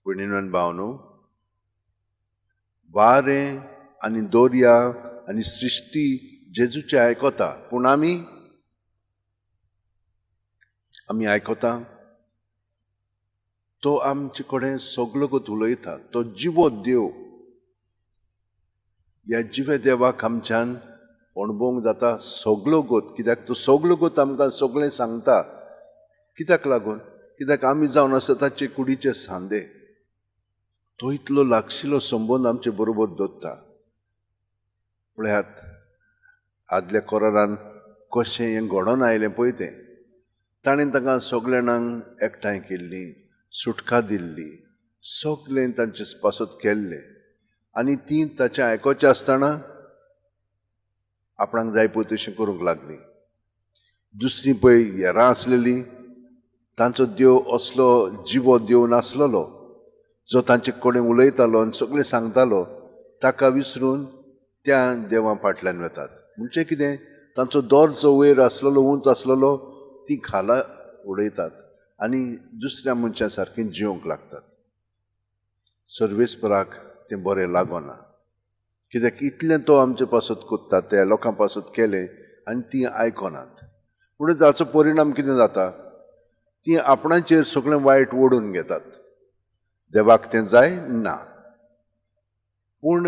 भयणीनो भावनो, वारें आनी दोर्या आनी सृश्टी जेजूचें आयकता, पूण आमी आयकता? तो आमचे कडेन सगलो गत उलयता. तो जिवो देव. ह्या जिव्या देवाक आमच्यान अणभवंक जाता सगलो गोत, कित्याक तो सगलो गोत आमकां सगळें सांगता. कित्याक लागून? कित्याक आमी जावन आसा ताचे कुडीचे सांदे. तो इतलो लागशिलो संबंद आमचे बरोबर दवरता. पळयात, आदल्या कोरारान कशें हें घडोवन आयलें पळय तें. ताणें तांकां सगल्या जाणांक एकठांय केल्लीं, सुटका दिल्ली, सगळें तांचे पासत केल्लें आनी तीं ताचें आयकोचें आसतना आपणाक जाय पळय तशें करूंक लागलीं. दुसरी पळय हेरां आसलेलीं, तांचो देव असलो जिवो देव नासलेलो जो तांचे कडेन उलयतालो आनी सगळें सांगतालो. ताका विसरून त्या देवां फाटल्यान वतात. म्हणजे कितें, तांचो दर जो वयर आसलेलो, उंच आसलेलो, ती खाला उडयतात आनी दुसऱ्या मनशां सारकीं जिवंक लागतात. सर्वेस्पराक तें बरें लागना, कित्याक इतलें तो आमचे पासत कोत्ता, त्या लोकां पासत केलें आनी तीं आयकनात. म्हणून ताचो परिणाम कितें जाता, तीं आपणाचेर सगळें वायट ओडून घेतात. देवाक तें जाय ना. पूण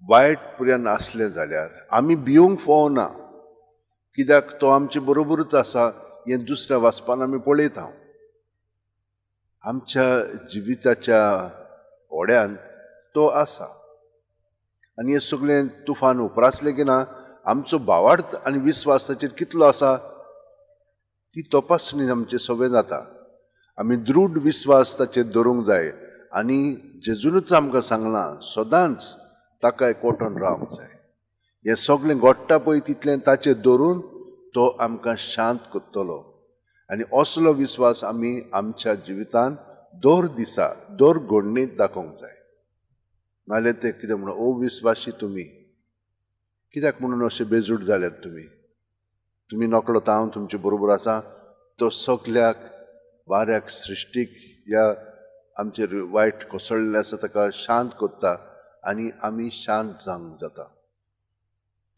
वायट पर्यंत आसलें जाल्यार आमी भिवंक फावना, कित्याक तो आमचे बरोबरूच आसा हें दुसऱ्या वाचपान आमी पळयता. आमच्या जिविताच्या होड्यांत तो आसा आनी हें सगळें तुफान उप्रासलें की ना, आमचो भावार्थ आनी विस्वास ताचेर कितलो आसा ती तपासणी आमचें सगळें जाता. आमी दृढ विस्वास ताचेर दवरूंक जाय आनी जेजूनच आमकां सांगलां सदांच ताका एकवटून रावंक जाय. हें सगळें घडटा पळय तितलें ताचेर दवरून तो आमकां शांत करतलो आनी असलो विस्वास आमी आमच्या जिवितांत दर दिसा दर घडणीत दाखोवंक जाय. नाल्यार ते कितें म्हणून, ओ विस्वाशी तुमी कित्याक म्हणून अशे बेजूट जाल्यात तुमी? तुमी नकळो हांव तुमचे बरोबर आसा. तो सगल्याक वाऱ्याक, सृश्टीक ह्या आमचेर वायट कोसळिल्लें आसा ताका शांत करता आनी आमी शांत जावंक जाता.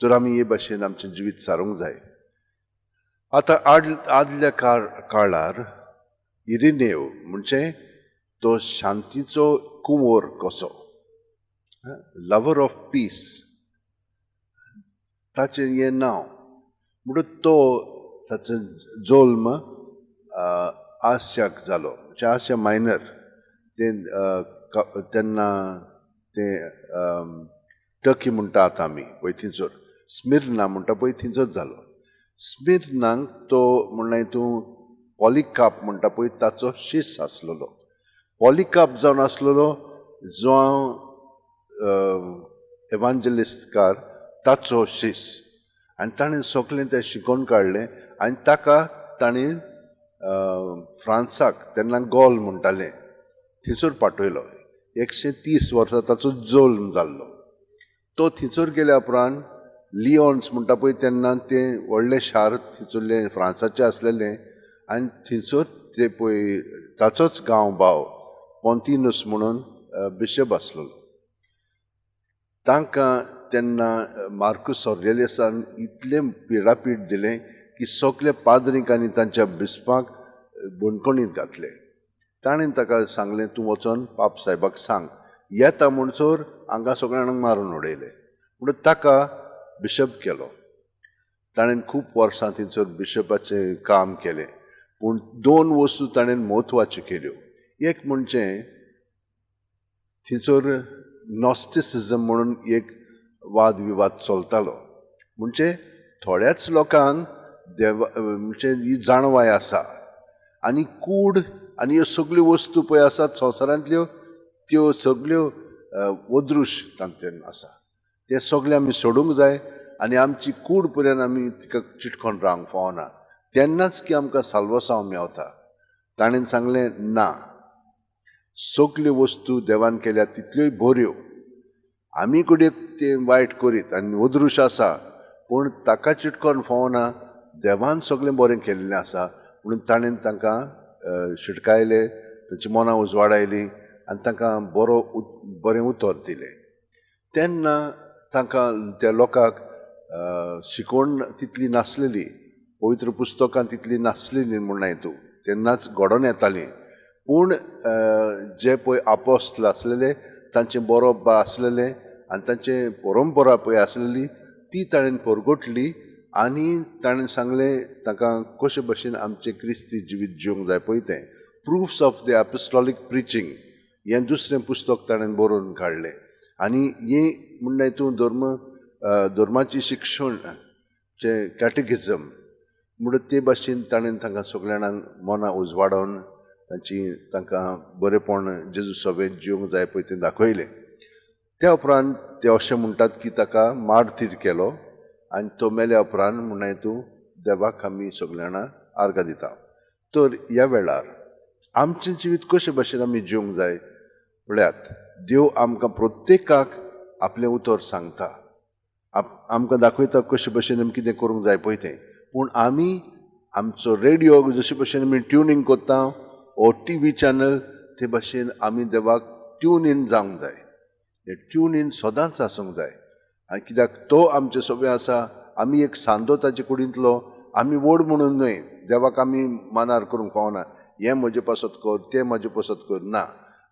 तर आमी हे भाशेन आमचें जिवीत सारूंक जाय. आतां आदल्या काळार इरिनेव म्हणजे तो शांतीचो कुंवर कसो, लवर ऑफ पीस ताचें हें नांव. म्हणून तो ताचो जल्म आसियाक जालो, म्हणजे आसिया मायनर. तें तेन्ना तें टर्की म्हणटा आतां आमी पळय थंयसर, स्मिर्ना म्हणटा पळय थंयसर जालो. स्मिर्नाक तो म्हणल्यार तूं पॉलिकाप म्हणटा पळय ताचो शिस आसलेलो. पॉलिकाप जावन आसलेलो जो एवांजलिस्टकार ताचो शिस आनी ताणें सगळें तें शिकोवन काडलें आनी ताका ताणें फ्रांसाक, तेन्ना गोल म्हणटालें, थंयसर पाठयलो. 130 वर्सां ताचो जल्म जाल्लो. तो थंयसर गेल्या उपरांत लियोन्स म्हणटा पळय तेन्ना तें व्हडलें शार थंयसरलें फ्रांसाचें आसलेलें आनी थंयसर ते पळय ताचोच गांव भाव पोंतिनूस म्हणून बिशप आसलेलो. तांकां तेन्ना मार्कूस ऑरेलियसान इतलें पिडापीड दिलें की सगळे पाद्रींक आनी तांच्या बिस्पाक बणकणीत घातले. ताणें ताका सांगलें, तूं वचोन पाप साहेबाक सांग, येता म्हणसर हांगा सगळ्या जाणांक मारून उडयले. म्हणून ताका बिशप केलो. ताणें खूब वर्सां थंयसर बिशपाचें काम केलें. पूण दोन वस्तू ताणें म्हत्वाच्यो केल्यो. एक म्हणजे थंयसर नॉस्टिसिजम म्हणून एक वाद विवाद चलतालो. म्हणजे थोड्याच लोकांक देवा म्हणजे ही जाणवाय आसा आनी कूड आनी ह्यो सगल्यो वस्तू पळय आसात संवसारांतल्यो त्यो सगल्यो अदृश्य तांचे आसा. तें सगळें आमी सोडूंक जाय आनी आमची कूड पर्यंत आमी तिका चिटकोन रावंक फावना, तेन्नाच की आमकां साल्वसांव मेवता. ताणें सांगलें ना, सगल्यो वस्तू देवान केल्या तितल्योय बऱ्यो, आमी कडेन तें वायट करीत आनी अदृश्य आसा पूण ताका चिटकोन फावना, देवान सगळें बरें केल्लें आसा. म्हणून ताणें तांकां शिटकायले, तांची मनां उजवाडायलीं आनी तांकां बरो बरें उतर दिलें. तेन्ना तांकां त्या लोकांक शिकवण तितली नासलेली, पवित्र पुस्तकां तितली नासलेली म्हूण तूं तेन्नाच घडोवन येतालीं. पूण जे पळय आपोस्ल आसलेले तांचें बरोवप आसलेलें आनी तांचे परंपरा पळय आसलेली ती ताणें परगटली आनी ताणें सांगलें तांकां कशे भशेन आमचें क्रिस्ती जिवीत जिवंक जाय पळय तें. Proofs of the apostolic preaching हें दुसरें पुस्तक ताणें बरोवन काडलें. आनी हें म्हणल्यार तूं धर्म धर्माची शिक्षण जें कॅटेकिजम म्हणटा ते भाशेन ताणें तांकां सगल्या जाणांक मनां उजवाडोवन तांची तांकां बरेपण जेजू सभेंत जिवंक जाय पळय तें दाखयलें. त्या उपरांत ते अशें म्हणटात की ताका मारतीर केलो आनी तो मेल्या उपरांत म्हणल्यार तूं देवाक आमी सगल्या जाणां आर्गां दिता. तर ह्या वेळार आमचें जिवीत कशे भाशेन आमी जिवंक जाय पळयात, देव आमकां प्रत्येकाक आपलें उतर सांगता, आमकां दाखयता कशे भशेन आमी कितें करूंक जाय पळय तें. पूण आमी आमचो रेडियो जशे भशेन आमी ट्युनींग करता ओ टी व्ही चॅनल ते भाशेन आमी देवाक ट्यून इन जावंक जाय. हें ट्यून इन सदांच आसूंक जाय. आनी कित्याक तो आमचे सगळें आसा, आमी एक सांदो ताचे कुडींतलो, आमी व्हड म्हणून न्हय देवाक आमी मानार करूंक फावना, हें म्हजें पासत कर तें म्हजें पासत कर ना.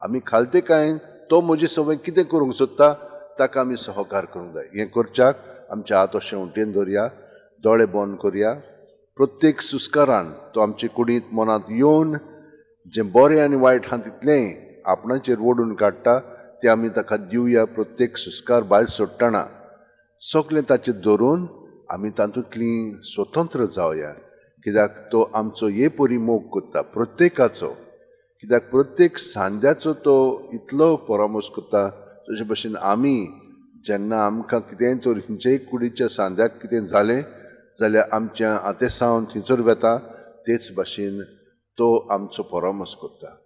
आमी खालते कांय तो म्हजे सवय कितें करूंक सोदता ताका आमी सहकार करूंक जाय. हें करच्याक आमचे हात अशें उटेन धरया, दोळे बंद करया. प्रत्येक सुस्कारान तो आमचे कुडींत मनांत येवन जें बरें आनी वायट आहा तितलेंय आपणाचेर ओडून काडटा तें आमी ताका दिवया. प्रत्येक सुस्कार भायर सोडटना सगळें ताचेर धरून आमी तातूंतलीं स्वतंत्र जावया. कित्याक तो आमचो हे परी मोग करता प्रत्येकाचो. कित्याक प्रत्येक सांद्याचो तो इतलो परामर्श करता. तशे भशेन आमी जेन्ना आमकां कितेंय तर खंयचेय कुडीच्या सांद्याक कितें जालें जाल्यार आमच्या आतेसावन थंयसर वेता तेच भाशेन तो आमचो परामर्श करता.